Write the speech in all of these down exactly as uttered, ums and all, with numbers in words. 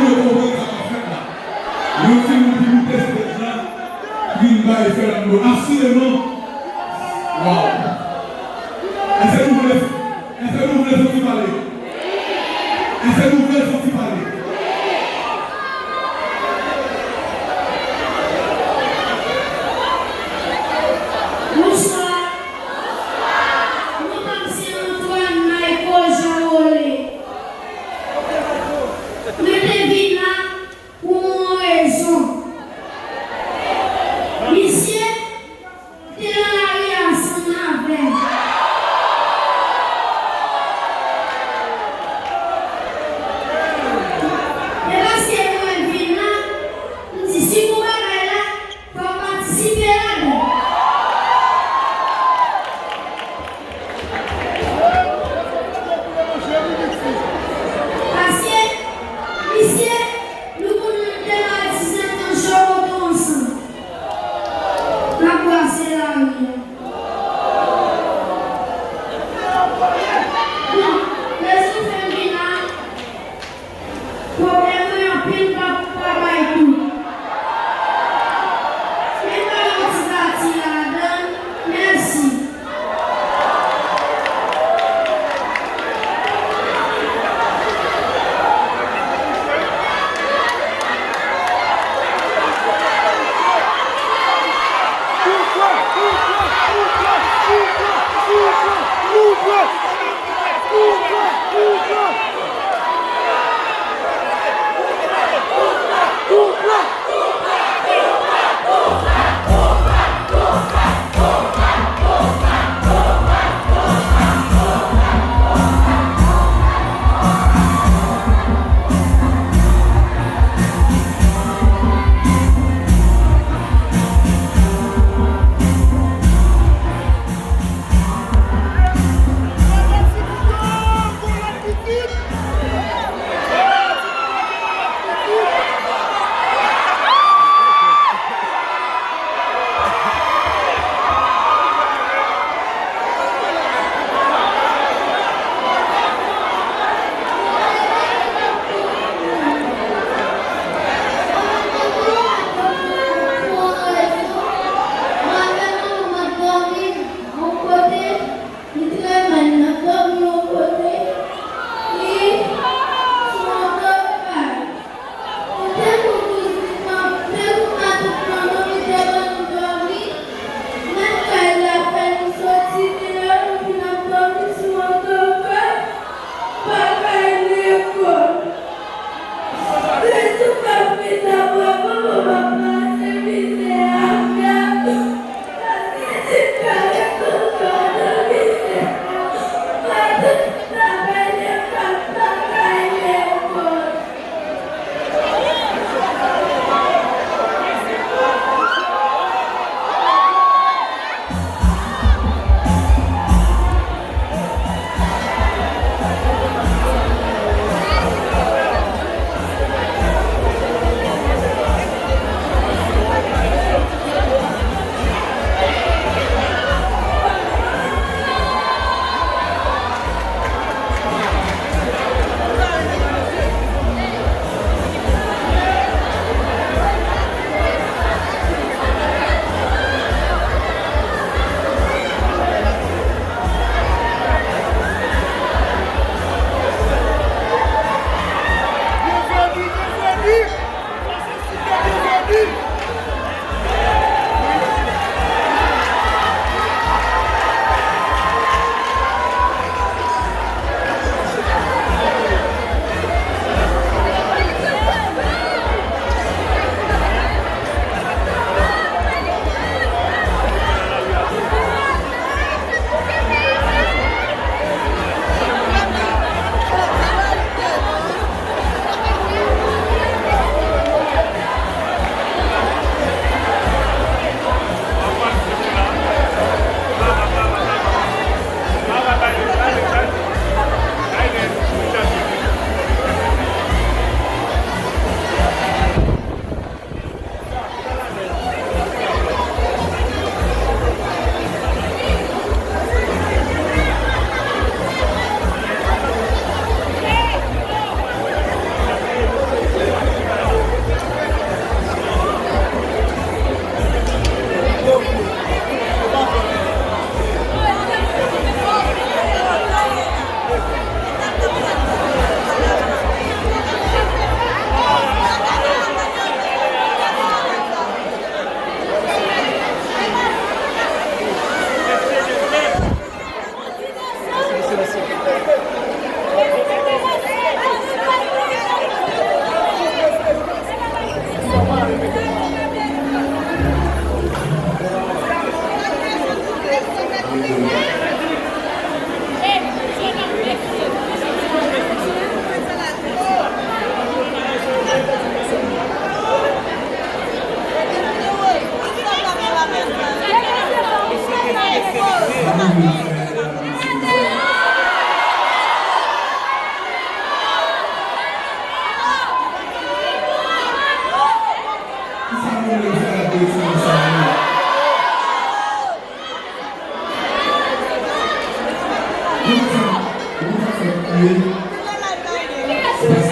Yo konprann sa k ap fèt la. Yon timoun ki moute stèj la, vin bay Fernando. Asireman. Waw. Èske nou vle, èske nou vle soti pale? Èske nou vle soti pale? Bonswa. Non pa m se Antoine Michael Jean Rolé. Mwen te vin la pou yon rezon. Misye te nan lari a ansanm avè m. E paske mwen vin la, m di si gon bagay la, fò m patisipe ladan. Paske misye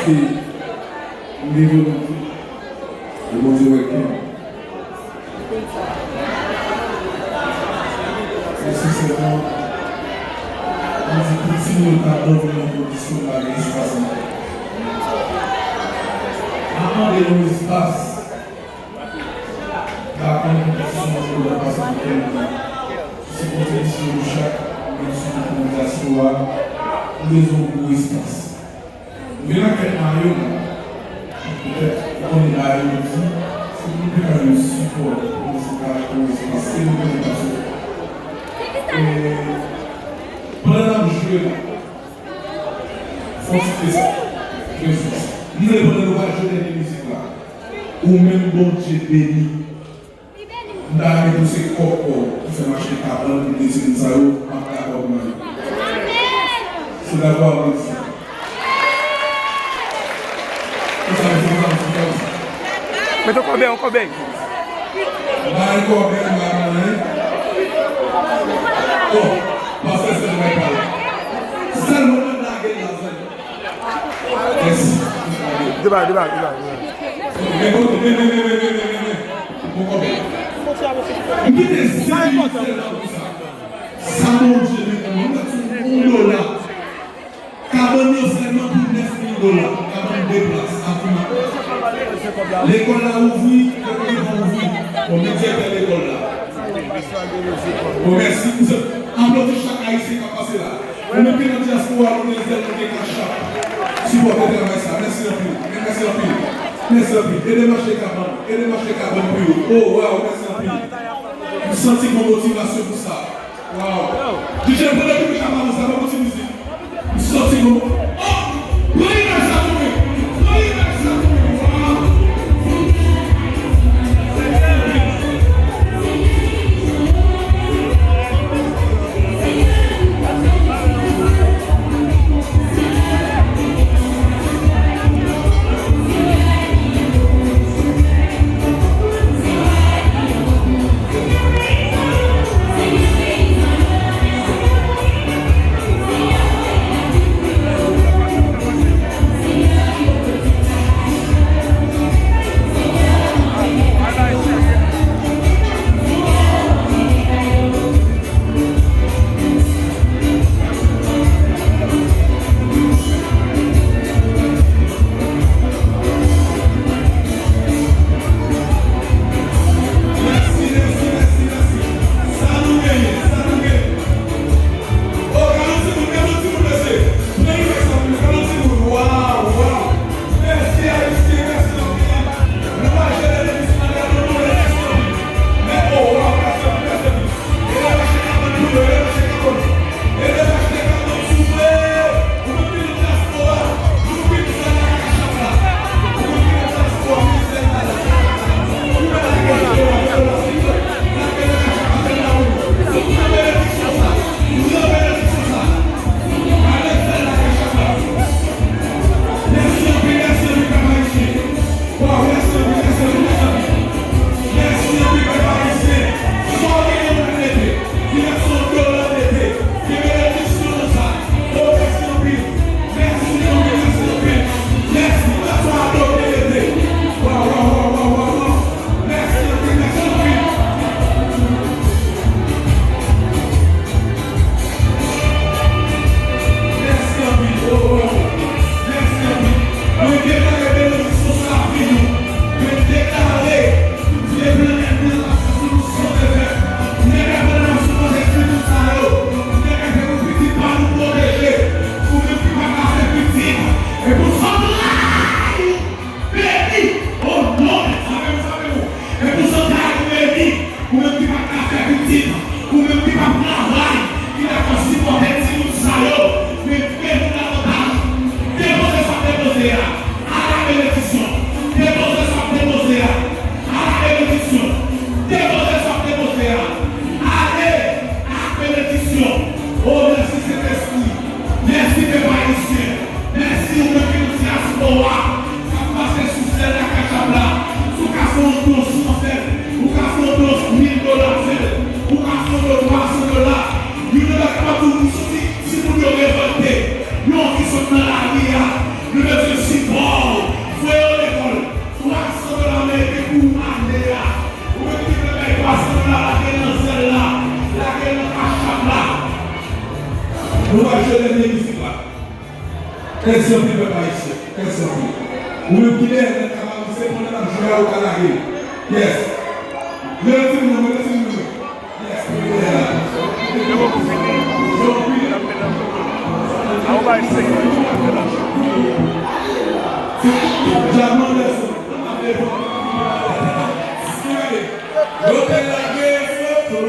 M gen volonte. E Bondye wè kè m. Mèsi, Senyè. M di pitit mwen ka dòmi nan kondisyon lage espas la. M ap mande yon espas. Ka pran kondisyon pou la pase nan kè m. Se kontribisyon nou chak, menm si nou nan dyaspora, nou bezwen yon gwo espas. Men nan kèk mayo la, petèt, ou konnen mayo nou di, se pou nou te ka jwenn sipò, pou nou se ka konnen se paske nou konnen pa sou. E, pandan n ap jwe la, fò ti fè sa, Jezi. M vle pandan nou pral jwe dènye mizik la, ou menm Bondye beni. M ta renmen pou se kòb pa w ki fè m achte kabann pou de timoun sa yo, m ap dakò pou mwen. Se dakò avè w. Konsa, konsa, konsa, konsa. Mete yon kòbèy, yon kòbèy. M pa gen kòbèy, m pa gen anyen. Bon, pastè Sèl bay pale. Sèl mwen menm lage l la, Sèl. Mèsi. Debake, debake, debake, debake. Men, men, men. M kite zen mil sèlman pou sa. Sa Bondye mete mwen, m mèt sou yon dola. Kabann yo sèlman pou nèf mil dola. Kabann de plas, ak yon maten. Lekòl la ouvri, lekòl la ouvri. Bon, men direktè lekòl la. Bon, mèsi pou sa. Aplodi chak Ayisyen k ap pase la. Ou menm ki nan dyaspora, nou gen Zelle, nou gen Cash App. Sipòte travay sa. Mèsi anpil. Mèsi anpil. Mèsi anpil. Ede m achte kabann. Ede m achte kabann pou yo. Oh, wow, mèsi anpil. M santi gon motivasyon pou sa. Wow. D J, pran piblik la, sa pa bon ti mizik. M santi gon. Oh! Pran imaj sa pou mwen. Pran imaj sa pou mwen. Wow. Mèsi, mèsi, mèsi, mèsi. Sa nou genyen, sa nou genyen. Oh, gade yon timoun, gade yon timoun, mesye. Pran imaj sa pou mwen, gade yon timoun. Waw, waw. Mèsi, Ayisyen, mèsi anpil. Nou pral jere legliz pandan nou, nou, mèsi anpil. Men, oh, waw, mèsi anpil, mèsi anpil. Ede m achte kabann pou yo, ede m achte kabann. Ede m achte kabann, souple. Ou menm ki nan dyaspora, nou vin fè la Cash App la. Ou menm ki nan dyaspora, vin fè la Cash App la. Ou menm ki nan dyaspora, fè la, souple. Lage la Cash App la, fè la ou. Pran benediksyon sa. Pran benediksyon sa. Ale fè la Cash App la. Mèsi anpil, mèsi anpil, pèp ayisyen. Waw, mèsi anpil, mèsi anpil, mèsi anpil. Mèsi anpil, pèp ayisyen. Sa w gen nan men w mete. Ki mèt se yon dola w mete. Ki benediksyon nan sa. O, mèsi anpil. Mèsi anpil, mèsi anpil. Mèsi, mèsi, adopte mete. Waw, waw, waw, waw, waw, waw. Mèsi anpil, mèsi anpil. Mèsi anpil, o, o, o. Mèsi anpil. Mwen deklare benediksyon sou lavi nou. Mwen deklare tout vye plan ènmi an k ap fè sou nou, sou nou fè. Mwen deklare pandan n ap sipoze di tout sa yo, mwen deklare pou pitit pa nou pwoteje. Ou menm ki pa ka fè pitit, e pou zantray ou beni, o non de Dye. Sa fè m, sa fè m. E pou zantray ou beni, ou menm ki pa ka fè pitit, ou menm ki p ap travay, ki dakò sipòte timoun sa yo, men beni davantaj. Depoze sa w depoze a, a la benediksyon. Depoze sa w depoze a, a la benediksyon. Depoze sa w depoze a, ale ak benediksyon. O, mèsi, Sentespri. Mèsi, pèp ayisyen. Mèsi ou menm ki nan dyaspora k ap pase sou Zelle la, Cash App la. Si w ka fè yon don sou Zelle, ou ka fè yon don mil dola Zelle, ou ka fè yon don twa san dola. Youn nan kapab di w, si, si moun yo revòlte, yo anvi sot nan lari a, yo bezwen sipò, Pase dènye mizik la. Mèsi anpil, pèp ayisyen. Mèsi anpil. Ou menm ki dèyè nèt la, pa panse pandan n ap jwe a, ou ka lage l. Yes. Leve timoun nan, leve timoun nan. Yes, ou dèyè la. Mèsi anpil. Djab mande sou. Yo te lage foto.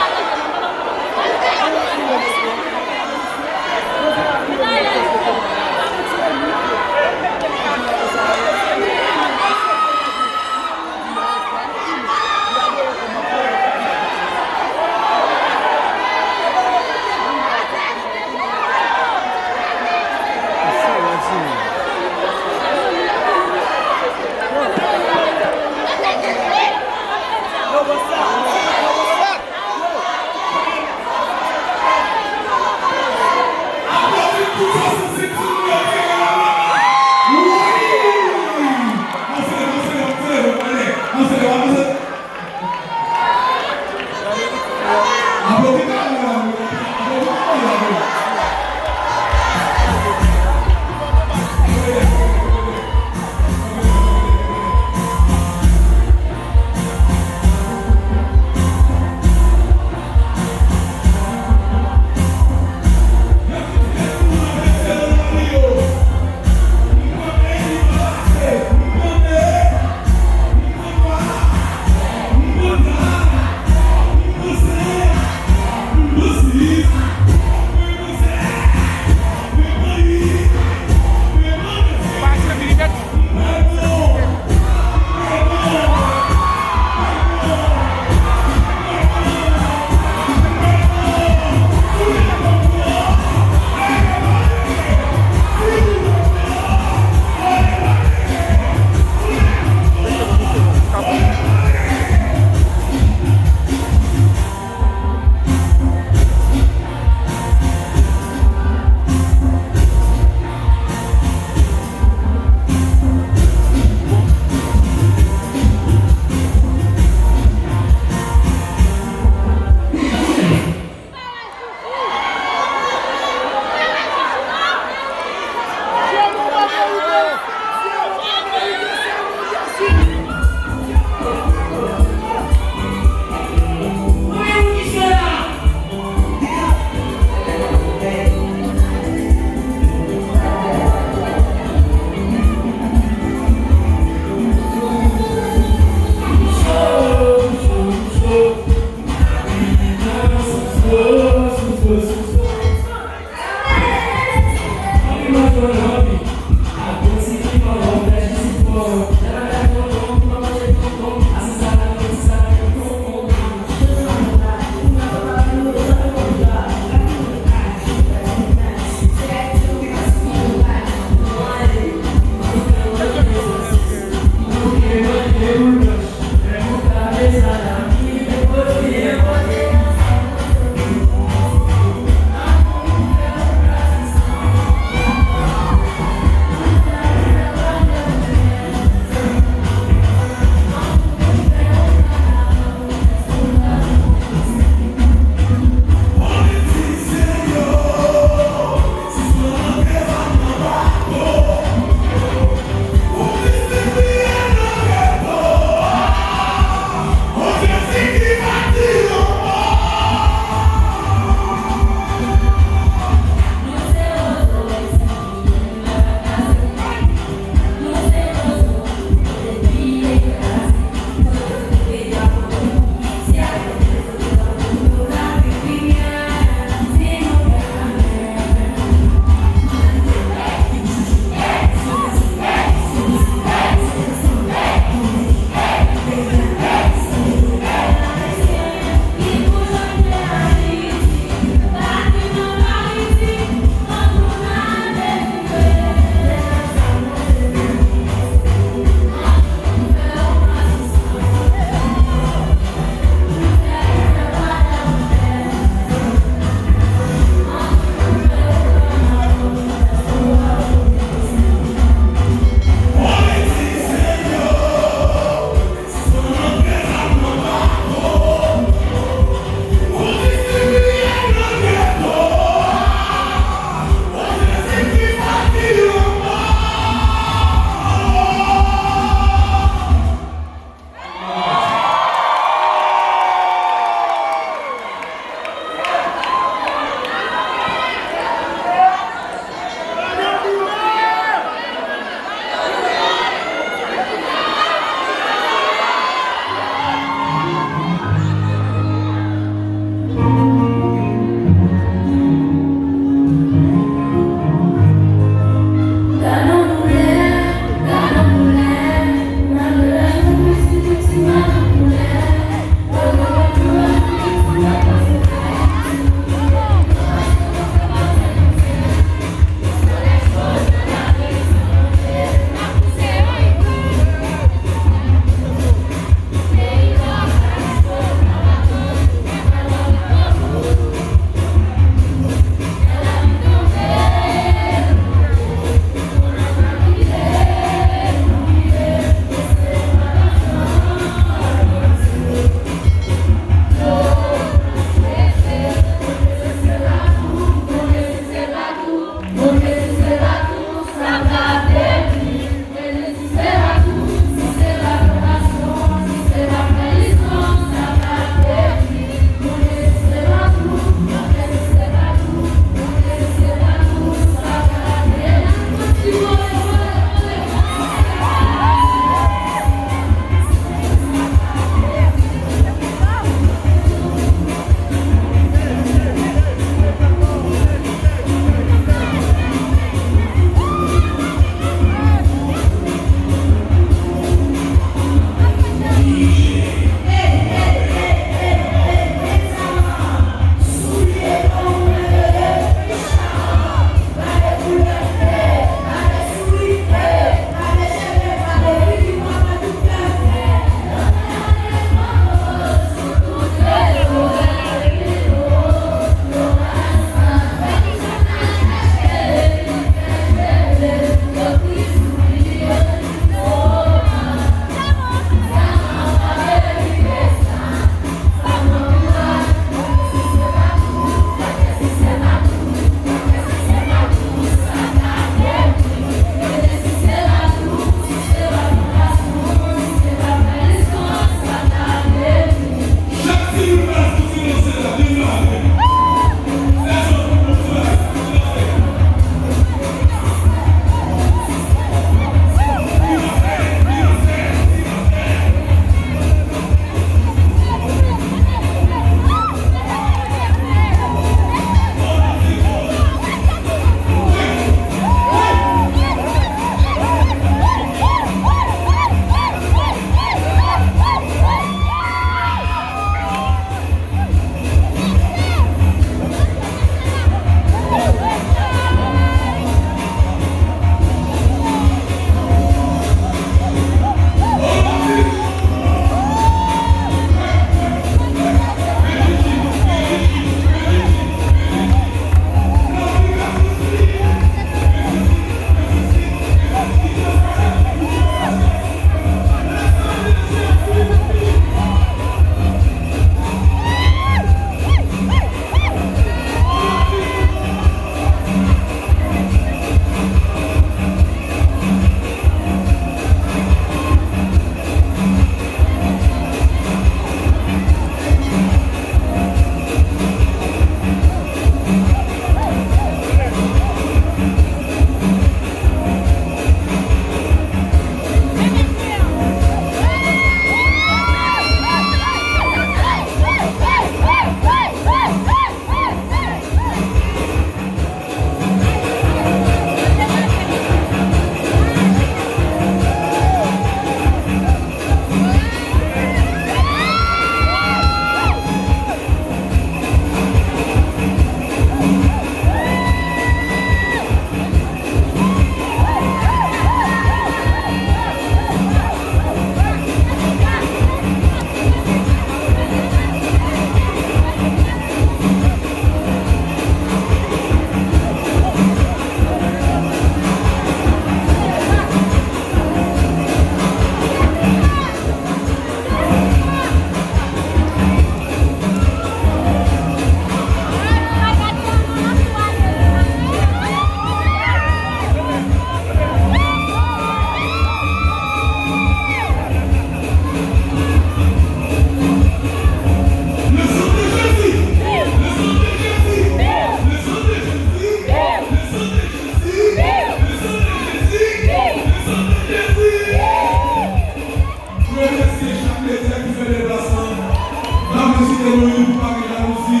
Pou pa gen jalouzi.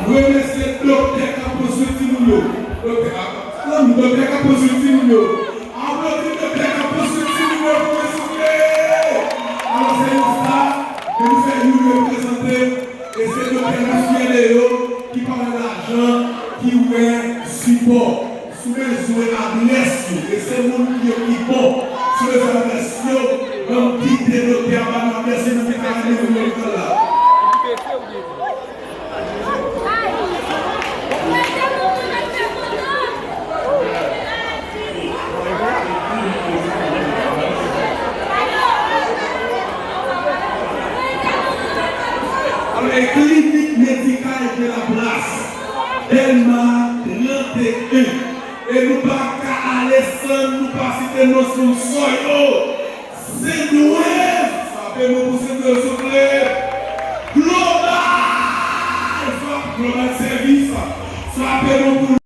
Remèsye doktè k ap pran swen timoun yo. Doktè, a, zanmi, doktè k ap pran swen timoun yo. Aplodi doktè k ap pran swen timoun yo pou mwen, souple. Alò, se yon staf ke nou fè youn reprezante, e se doktè nou fyè de yo, ki pa wè lajan, ki wè sipò. Si w bezwen adrès yo, e se moun yo ki bon. Si w bezwen adrès yo, ban m kite doktè a ba nou adrès yo nan men Karayib Medikal la. Alò, e klinik medikal de la plas, Dèlma trannteyen. E nou pa ka ale san nou pa site non sponsò yo. Sendwez, frape nou pou Sendwez, souple. Global, frape Global Service, frape nou pou